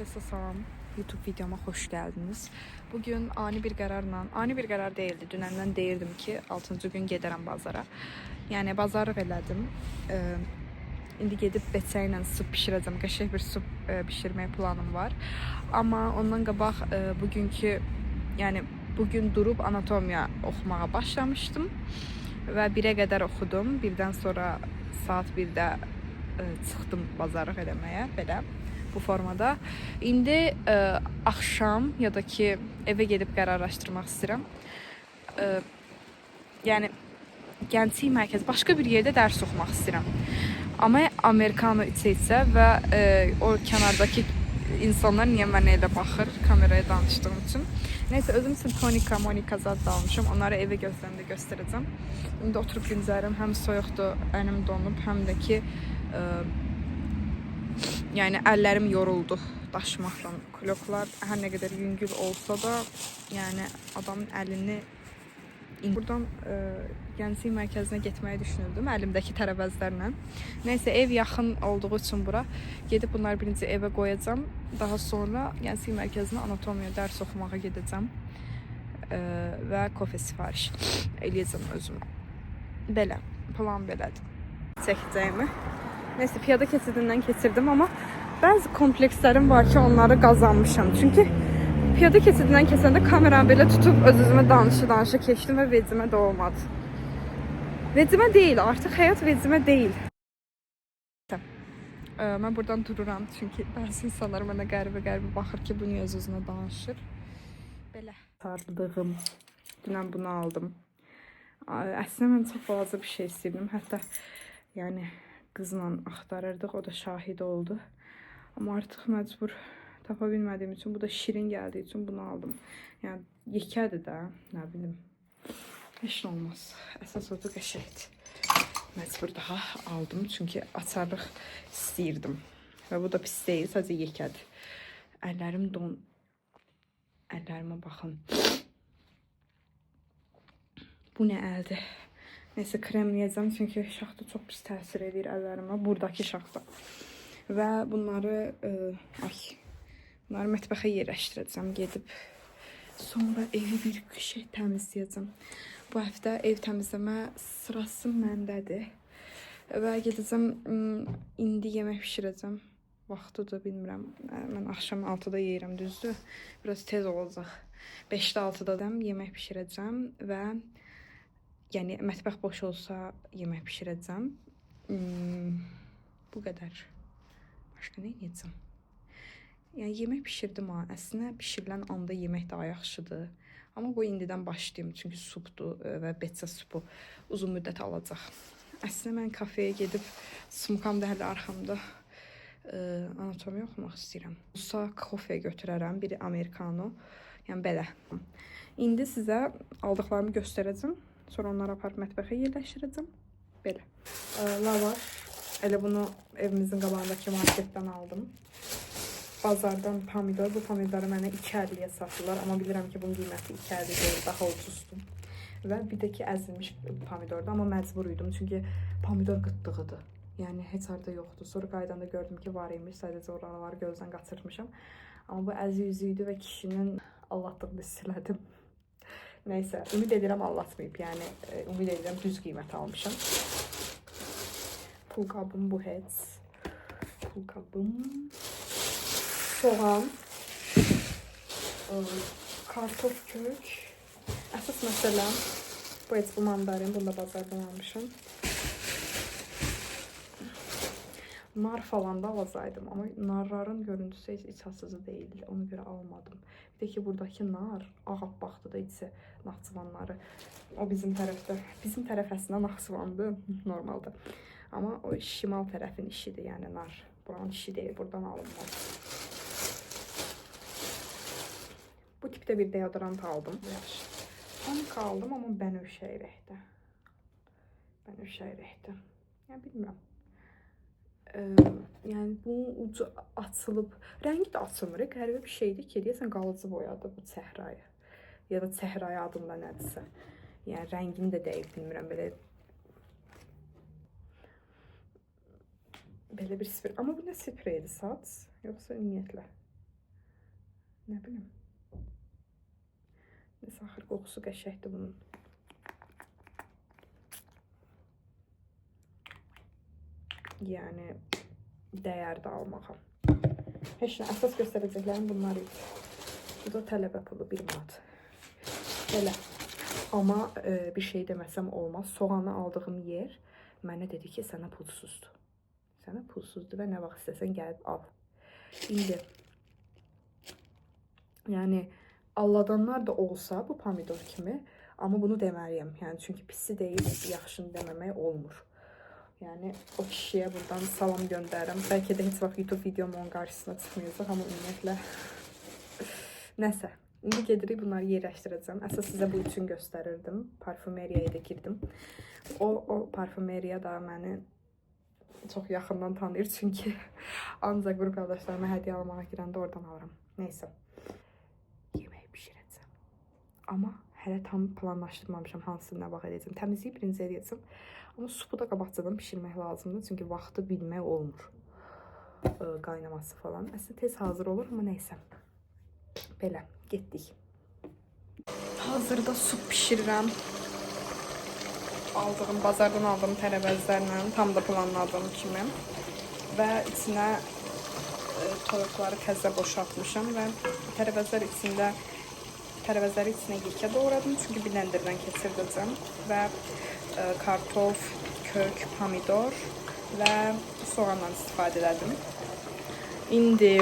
Herkese salam. YouTube videoma hoş geldiniz. Bugün ani bir qərarla, ani bir qərar değildi. Dünəndən deyirdim ki, 6-cı gün gedərəm bazara. Yəni bazarlıq elədim. İndi gedib beçə ilə sup bişirəcəm. Qəşəng bir sup bişirmək planım var. Amma ondan qabaq bugünkü, yəni bugün durub anatomiya oxumağa başlamışdım və 1-ə qədər oxudum. Birdən sonra saat 1-də çıxdım bazarlıq eləməyə belə bu formada. İndi axşam ya da ki evə gedib qərarlaşdırmaq istəyirəm. Yəni Gənclik mərkəzi başqa bir yerdə dərs oxumaq istəyirəm. Amma amerikano içə-içə və o kənardakı insanlar niyə mənə elə baxır kameraya danışdığım üçün. Neysə özüm üçün tonika, monika zad da almışam. Onları evə gözləndə göstərəcəm. İndi oturub dincərim. Həm soyuqdur, əlim donub, həm də ki yəni əllərim yoruldu daşımaqla. Kloklar hər nə qədər yüngül olsa da, yəni adamın əlini. Buradan Gənclik mərkəzinə getməyi düşünürdüm əlimdəki tərəvəzlərlə. Nəysə ev yaxın olduğu üçün bura gedib bunları birinci evə qoyacağam. Daha sonra Gənclik mərkəzinə anatomiya dərs oxumağa gedəcəm. Və kofe sifariş eləyəcəm özümə. Belə, plan belədir. Çəkəcəyimi. Neysə piyada keçidindən keçirdim amma bəzi komplekslərim var ki, onları qazanmışam. Çünki piyada keçidindən keçəndə kameramı belə tutub öz-özümə danışa-danışa keçdim və vecimə də olmadı. Vecimə deyil, artıq həyat vecimə deyil. Mən buradan dururam çünki bəzi insanlar mənə qəribə-qəribə baxır ki, bu niyə öz-özünə danışır. Belə. Sardığım. Dünən bunu aldım. Əslində mən çox balaca bir şey istəyirdim. Hətta yəni qızla axtarırdıq, o da şahid oldu. Amma artıq məcbur tapa bilmədiyim üçün, bu da şirin gəldiyi üçün bunu aldım. Yəni yekədir də, nə bilim. Heç nə olmaz. Əsas odur qəşəngdir. Məcbur daha aldım çünki açarlıq istəyirdim. Və bu da pis deyil, sadəcə yekədir. Əllərim don. Əllərimə baxın. Bu nə əldir? Neysə kremləyəcəm çünki şaxta çox pis təsir edir əllərimə. Buradakı şaxta. Və bunları bunları mətbəxə yerləşdirəcəm gedib. Sonra evi bir qəşəng təmizləyəcəm. Bu həftə ev təmizləmə sırası məndədir. Və gedəcəm indi yemək bişirəcəm. Vaxtıdır, bilmirəm. Mən axşam 6-da yeyirəm, düzdür? Biraz tez olacaq. 5-də 6-da da yemək bişirəcəm və yəni mətbəx boş olsa yemək bişirəcəm. Bu qədər. Başqa nə edəcəm? Yəni yemək bişirdim ha. Əslində bişirilən anda yemək daha yaxşıdır. Amma qoy indidən başlayım çünki supdur və betsa supu uzun müddət alacaq. Əslində mən kafeyə gedib sumkam da hələ arxamda anatomiya oxumaq istəyirəm. Olsa kofe götürərəm, biri amerikano. Yəni belə. İndi sizə aldıqlarımı göstərəcəm. Sonra onları aparıb mətbəxə yerləşdirəcəm. Belə. Lavaş. Elə bunu evimizin qabağındakı marketdən aldım. Bazardan pomidor. Bu pomidoru mənə 2.50-yə satdılar. Amma bilirəm ki, bunun qiyməti 2.50 deyil, daha ucuzdur. Və bir də ki, əzilmiş pomidordur. Amma məcbur idim, çünki pomidor qıtlığıdır. Yəni heç harda yoxdur. Sonra qayıdanda gördüm ki, var imiş. Sadəcə oraları gözdən qaçırmışam. Amma bu əzi üzü idi və kişinin allatdığını hiss elədim. Neysə, ümid edirəm allatmayıb. Yəni ümid edirəm düz qiymət almışam. Pul qabım bu heç. Pul qabım. Soğan. Kartof kök. Əsas məsələm bu heç bu mandarin. Bunu da bazardan almışam. Nar falan da alacaqdım, amma narların görüntüsü heç iç açıcı deyildi. Ona görə almadım. Bir də ki, buradakı nar ağappaqdır da içi Naxçıvanları. O bizim tərəfdə, bizim tərəf əslində Naxçıvandır normalda. Amma o şimal tərəfin işidir, yəni nar. Buranın işi deyil, buradan alınmaz. Bu tipdə bir deodorant aldım. Yaxşı. Tonika aldım, amma bənövşəyi rəngdə. Bənövşəyi rəngdə. Yəni bilmirəm. Yəni bunun ucu açılıb, rəngi də açılmır. Qəribə bir şeydir ki, deyəsən qalıcı boyadır bu səhrayı. Ya da səhrayı adında nədirsə. Yəni rəngini də dəqiq bilmirəm belə. Belə bir sprey. Amma bu nə spreydir, sat? Yoxsa ümumiyyətlə? Nə bilim. Nəsə axır qoxusu qəşəngdir bunun. Yəni dəyərdi almağa. Heç nə, əsas göstərəcəklərim bunlar idi. Bu da tələbə pulu 1 manat. Belə. Amma bir şey deməsəm olmaz. Soğanı aldığım yer mənə dedi ki, sənə pulsuzdur. Sənə pulsuzdur və nə vaxt istəsən gəlib al. İndi yəni alladanlar da olsa bu pomidor kimi, amma bunu deməliyəm. Yəni çünki pisi deyil, yaxşını deməmək olmur. Yəni o kişiyə buradan salam göndərirəm. Bəlkə də heç vaxt YouTube videom onun qarşısına çıxmayacaq, amma ümumiyyətlə nəsə. İndi gedirik bunları yerləşdirəcəm. Əsas sizə bu üçün göstərirdim. Parfumeriyaya da girdim. O parfumeriya da məni çox yaxından tanıyır çünki ancaq qrup yoldaşlarıma hədiyyə almağa girəndə oradan alıram. Neysə. Yemək bişirəcəm. Amma hələ tam planlaşdırmamışam hansını nə vaxt edəcəm. Təmizliyi birinci edəcəm. Amma supu da qabaqcadan bişirmək lazımdır. Çünki vaxtı bilmək olmur. Qaynaması falan. Əslində tez hazır olur, amma neysə. Belə, getdik. Hazırda sup bişirirəm. Aldığım, bazardan aldığım tərəvəzlərlə, tam da planladığım kimi. Və içinə toyuqları təzə boşaltmışam və tərəvəzləri içinə yekə doğradım, çünki blenderdən keçirdəcəm və kartof, kök, pomidor və soğandan istifadə elədim. İndi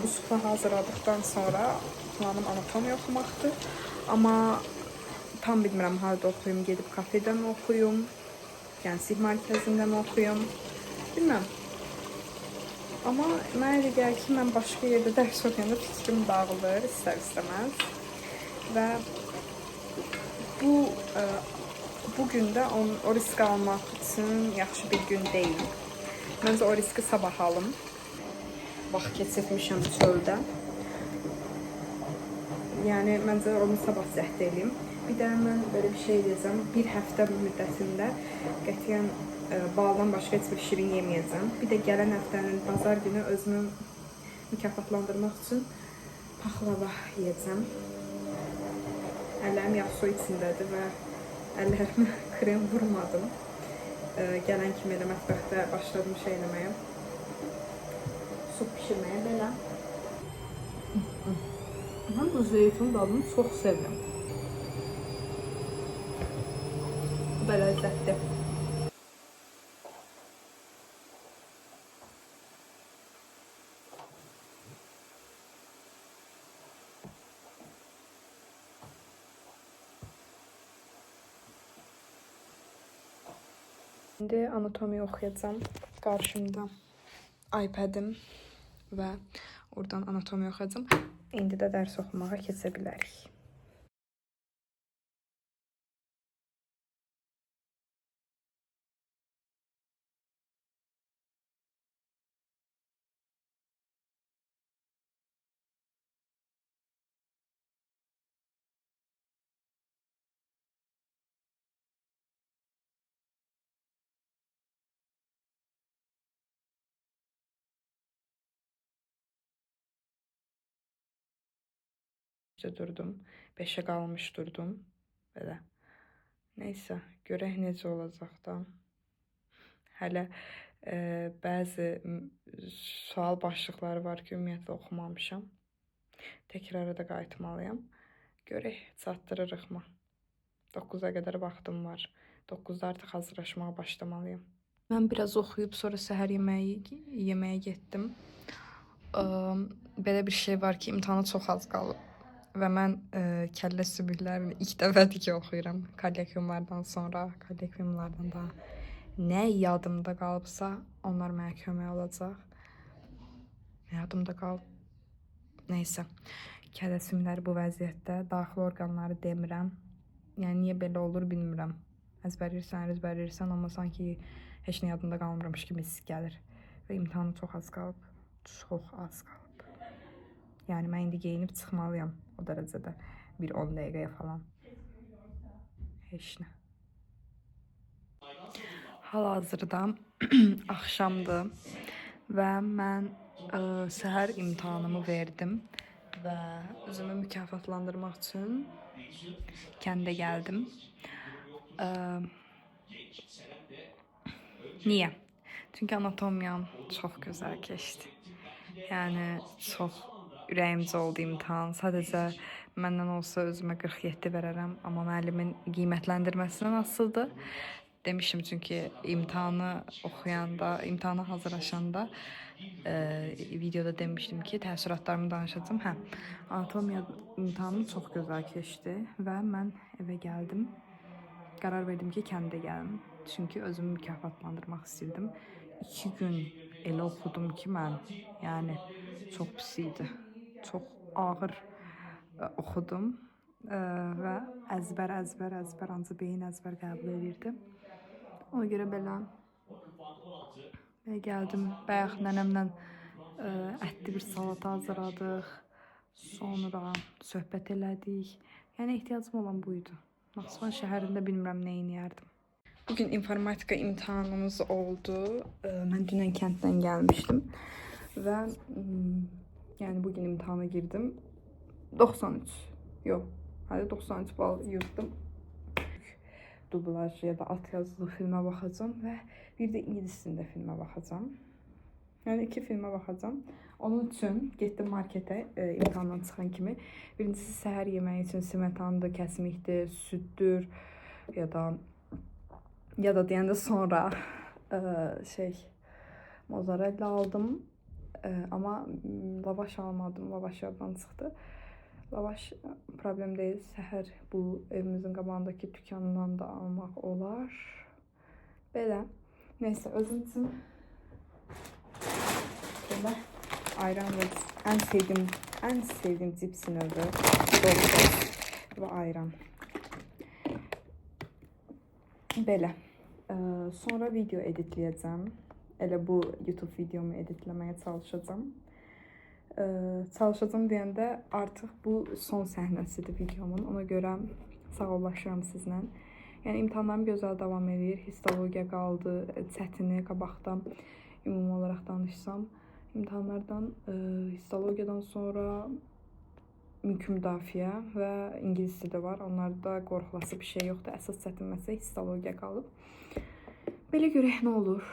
bu supu hazırladıqdan sonra planım anatomiya oxumaqdır. Amma tam bilmirəm harada oxuyum, gedib kafedə mi oxuyum, Gənclik mərkəzində mi oxuyum, bilmirəm. Amma mənə elə gəlir ki, mən başqa yerdə dərs oxuyanda fikrim dağılır istər-istəməz. Və bu gün də o riski almaq üçün yaxşı bir gün deyil. Məncə o riski sabah alım. Vaxt keçirmişəm çöldə. Yəni məncə onu sabah cəhd eləyim. Bir də mən belə bir şey deyəcəm. Bir həftə müddətində qətiyyən baldan başqa heç bir şirin yeməyəcəm. Bir də gələn həftənin bazar günü özümü mükafatlandırmaq üçün paxlava yeyəcəm. Əllərim yağ su içindədir və əllərimə krem vurmadım. Gələn kimi elə mətbəxdə başladım şey eləməyə. Sup bişirməyə belə. Mən bu zeytun dadını çox sevirəm. Bu da ləzzətli. İndi anatomiya oxuyacağam. Qarşımda iPad-im və oradan anatomiya oxuyacağam. İndi də dərs oxumağa keçə bilərik. Durdum. 5-ə qalmış durdum. Belə. Neysə, görək necə olacaq da. Hələ bəzi sual başlıqları var ki, ümumiyyətlə oxumamışam. Təkrara da qayıtmalıyam. Görək çatdırırıqmı? 9-a qədər vaxtım var. 9-da artıq hazırlaşmağa başlamalıyam. Mən biraz oxuyub sonra səhər yeməyi yeməyə getdim. Belə bir şey var ki, imtahana çox az qalıb. Və mən kəllə sümüklərini ilk dəfədir ki oxuyuram. Kollekviyumlardan sonra, kollekviyumlardan da nə yadımda qalıbsa, onlar mənə kömək olacaq. Nə yadımda qalıb? Neysə. Kəllə sümükləri bu vəziyyətdə, daxili orqanları demirəm. Yəni niyə belə olur bilmirəm. Əzbərləyirsən, amma sanki heç nə yadında qalmırmış kimi hiss gəlir. Və imtahana çox az qalıb. Çox az qalıb. Yəni mən indi geyinib çıxmalıyam o dərəcədə. Bir 10 dəqiqəyə falan. Heç nə. Hal-hazırda axşamdır və mən Səhər imtahanımı verdim və özümü mükafatlandırmaq üçün kəndə gəldim. Niyə? Çünki anatomiyam çox gözəl keçdi. Yəni çox ürəyimcə oldu imtahan. Sadəcə məndən olsa özümə 47 verərəm, amma müəllimin qiymətləndirməsindən asılıdır. Demişim çünki imtahanı oxuyanda, imtahana hazırlaşanda videoda demişdim ki, təəssüratlarımı danışacağım. Hə, anatomiya imtahanım çox gözəl keçdi və mən evə gəldim. Qərar verdim ki, kəndə gəlim. Çünki özümü mükafatlandırmaq istirdim. 2 gün elə oxudum ki mən, yəni çox pis idi. Çox ağır oxudum və əzbər, əzbər, əzbər, ancaq beyin əzbər qəbul edirdi. Ona görə belə gəldim. Bayaq nənəmlə ətli bir salata hazırladıq. Sonra söhbət elədik. Yəni ehtiyacım olan bu idi. Naxçıvan şəhərində bilmirəm nə edərdim. Bugün informatika imtahanımız oldu. Mən dünən kənddən gəlmişdim və yəni bugün imtahana girdim. 93. Yox, hələ 93 bal yığdım. Dublaj ya da alt yazılı filmə baxacağam və bir də ingilis dilində filmə baxacağam. Yəni 2 filmə baxacağam. Onun üçün getdim marketə imtahandan çıxan kimi. Birincisi səhər yeməyi üçün smetandır, kəsmikdir, süddür ya da deyəndə sonra mozzarella aldım. Amma lavaş almadım. Lavaş yaddan çıxdı. Lavaş problem deyil. Səhər bu evimizin qabağındakı dükandan da almaq olar. Belə. Neysə, özüm üçün belə ayran və ən sevdiyim cips növü Doritos və ayran. Belə. Sonra video editləyəcəm. Elə bu YouTube videomu editləməyə çalışacağam. Çalışacağam deyəndə artıq bu son səhnəsidir videomun. Ona görə sağollaşıram sizlə. Yəni imtahanlarım gözəl davam edir. Histologiya qaldı, çətini qabaqda ümumi olaraq danışsam. İmtahanlardan, histologiyadan sonra mülki müdafiə və ingilis dili də var. Onlarda qorxulası bir şey yoxdur. Əsas çətin məsələ histologiya qalıb. Belə görək nə olur.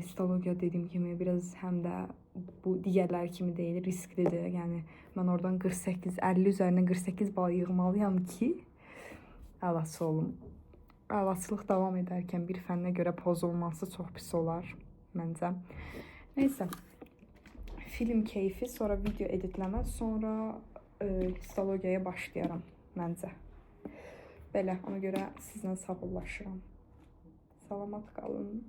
Histologiya dediyim kimi biraz həm də bu digərləri kimi deyil, risklidir. Yəni mən oradan 48, 50 üzərindən 48 bal yığmalıyam ki, əlaçı olum. Əlaçılıq davam edərkən bir fənnə görə pozulması çox pis olar məncə. Neysə, film keyfi, sonra video editləmə, sonra histologiyaya başlayaram məncə. Belə, ona görə sizlə sağollaşıram. Salamat qalın.